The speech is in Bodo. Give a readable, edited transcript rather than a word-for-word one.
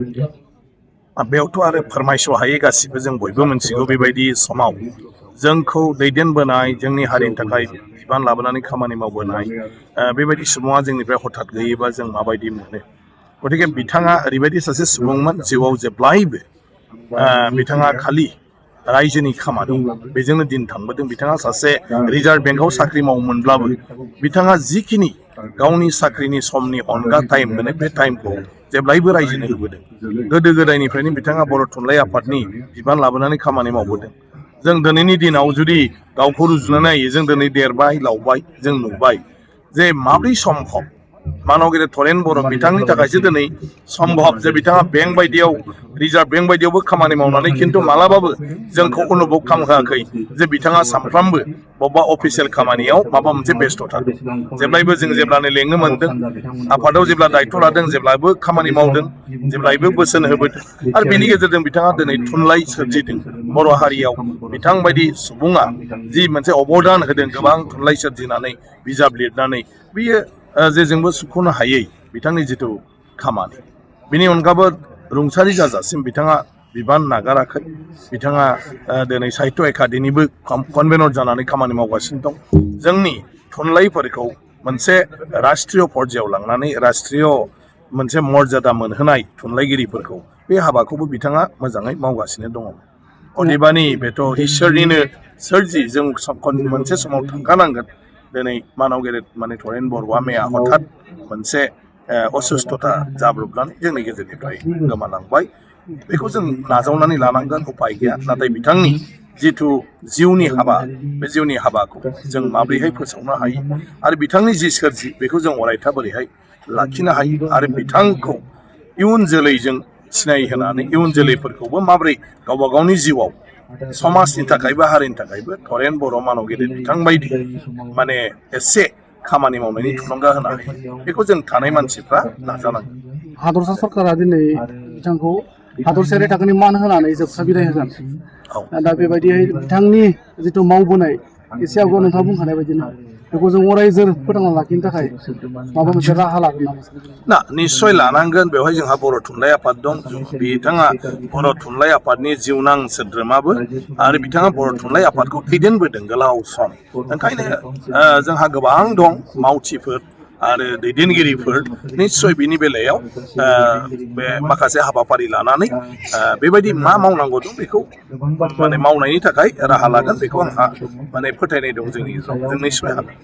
बेयावथ' आरो फोरमायस' हायै गासिबो जों बयबो मिथिगौ बेबायदि समाव जोंखौ दैदेनबोनाय जोंनि हारिनि थाखाय बिबान लाबोनानै खामानि मावबोनाय बेबायदि सुबुङा जोंनिफ्राय हठात गैयोबा जों माबायदि मोनो गतिके बिथाङा ओरैबायदि सासे सुबुंमोन जिउआव जेब्लायबो बिथाङा खालि रायजोनि खामानि बेजोंनो दिन थांबोदों। बिथाङा सासे रिजार्भ बेंकआव साख्रि मावोमोनब्लाबो बिथाङा जिखिनि गावनि साख्रिनि समनि अनगा टाइम मोनो बे टाइमखौ जेब्लायबो रायजोनो होबोदों। गोदो गोदायनिफ्रायनो बिथाङा बर' थुनलाइ आफादनि बिबान लाबोनानै खामानि मावबोदों। जों दिनैनि दिनाव जुदि गावखौ रुजुनानै नायो जों दिनै देरबाय लावबाय जों नुबाय जे माब्रै सम्भब मानगेरे थरेन बर' बिथांनि थाखायसो दिनै सम्भब जे बिथाङा बेंक बायदियाव रिजार्भ बेंक बायदियावबो खामानि मावनानै खिन्थु मालाबाबो जोंखौ अनुभब खालामहोआखै जे बिथाङा सानफ्रामबो बबेबा अफिसियेल खामानियाव माबा मोनसे बेस्थ'था दं। जेब्लायबो जों जेब्लानो लेंनो मोनदों आफादाव जेब्ला दायथ' लादों जेब्लाबो खामानि मावदों जेब्लायबो बोसोन होबोदों आरो बेनि गेजेरजों बिथाङा दिनै थुनलाइ सोरजिदों। बर' हारियाव बिथां बायदि सुबुङा जि मोनसे अबदान होदों गोबां थुनलाइ सोरजिनानै बिजाब लिरनानै बियो जेजोंबो सुख'नो हायै बिथांनि जिथु खामानि बिनि अनगाबो रुंसारि जाजासिम बिथाङा बिबान नागाराखै। बिथाङा दिनै साहित्य एकाडेमिबो कनभेनर जानानै खामानि मावगासिनो दं। जोंनि थुनलाइफोरखौ मोनसे राष्ट्रीय पर्यायाव लांनानै राष्ट्रीय मोनसे मर्यादा मोनहोनाय थुनलाइगिरिफोरखौ बे हाबाखौबो बिथाङा मोजाङै मावगासिनो दङ। अदेबानि बेथ' इसोरनिनो सोरजि जों मोनसे समाव थांखानांगोन। दिनै मानगेरे माने थरेन बर'आ मैया हठात मोनसे असुस्थता जाब्रबनानै जोंनि गेजेरनिफ्राय गोमालांबाय। बेखौ जों नाजावनानै लानांगोन उपाय गैया। नाथाय बिथांनि जिथु जिउनि हाबा बे जिउनि हाबाखौ जों माबोरैहाय फोसावनो हायो आरो बिथांनि जि सोरजि बेखौ जों अरायथा बोरैहाय लाखिनो हायो आरो बिथांखौ इयुन जोलैजों सिनायहोनानै इयुन जोलैफोरखौबो माबोरै गावबा गावनि जिउआव समाजनि थाखायबो हारिनि थाखायबो थरेन बर' मानगेरे बिथां बायदि माने एसे खामानि मावनायनि थुलुंगा होनो हायो बेखौ जों थानाय मानसिफ्रा नाजानांगोन। हादरसा सरकारा दिनै बिथांखौ हादरसायारि थाखोनि मान होनानै जोबसा बिदाय होगोन। दा बेबायदियै बिथांनि जिथु मावबोनाय एसे आवगायाव नोंथाङा बुंखानाय बायदिनो बेखौ जों अरायजोर फोथांना लाखिनो थाखाय माबा मोनसे राहा लागोन नामा? ना निस्सय लानांगोन। बेवहाय जोंहा बर' थुनलाइ आफाद दं। बिथाङा बर' थुनलाइ आफादनि जिउनां सोद्रोमाबो आरो बिथाङा बर' थुनलाइ आफादखौ दैदेनबोदों गोलाव सम। ओंखायनो जोंहा गोबां दं मावथिफोर आरो दैदेनगिरिफोर निस्सय बिनि बेलायाव बे माखासे हाबाफारि लानानै बेबायदि मा मावनांगौ दं बेखौ माने मावनायनि थाखाय राहा लागोन। बेखौ आंहा माने फोथायनाय दं जोंनि गेजेराव जों निस्सय हागोन।